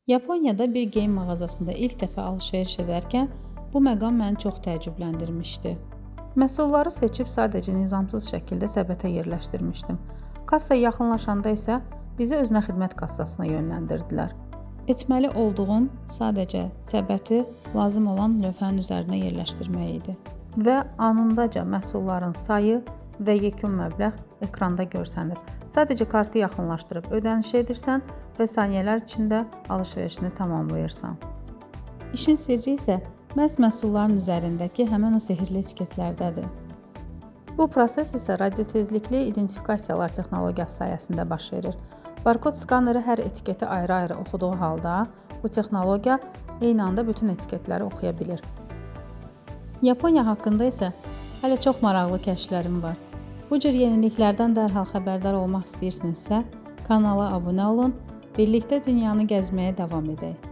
Yaponiyada bir geyim mağazasında ilk dəfə alış-veriş edərkən bu məqam məni çox təəccübləndirmişdi. Məhsulları seçib sadəcə nizamsız şəkildə səbətə yerləşdirmişdim. Kassaya yaxınlaşanda isə bizi özünə xidmət kassasına yönləndirdilər. Etməli olduğum sadəcə səbəti lazım olan lövhənin üzərinə yerləşdirmək idi. Və anındaca məhsulların sayı və yekun məbləğ ekranda görsənir. Sadəcə kartı yaxınlaşdırıb ödəniş edirsən və saniyələr içində alış-verişini tamamlayırsan. İşin sirri isə məhz məhsulların üzərindəki həmin o sehirli etiketlərdədir. Bu proses isə radiotezlikli identifikasiyalar texnologiyası sayəsində baş verir. Barkod skaneri hər etiketi ayrı-ayrı oxuduğu halda bu texnologiya eyni anda bütün etiketləri oxuya bilir. Yaponiya haqqında isə hələ çox maraqlı kəşflərim var. Bu cür yeniliklərdən dərhal xəbərdar olmaq istəyirsinizsə, kanala abunə olun, birlikdə dünyanı gəzməyə davam edək.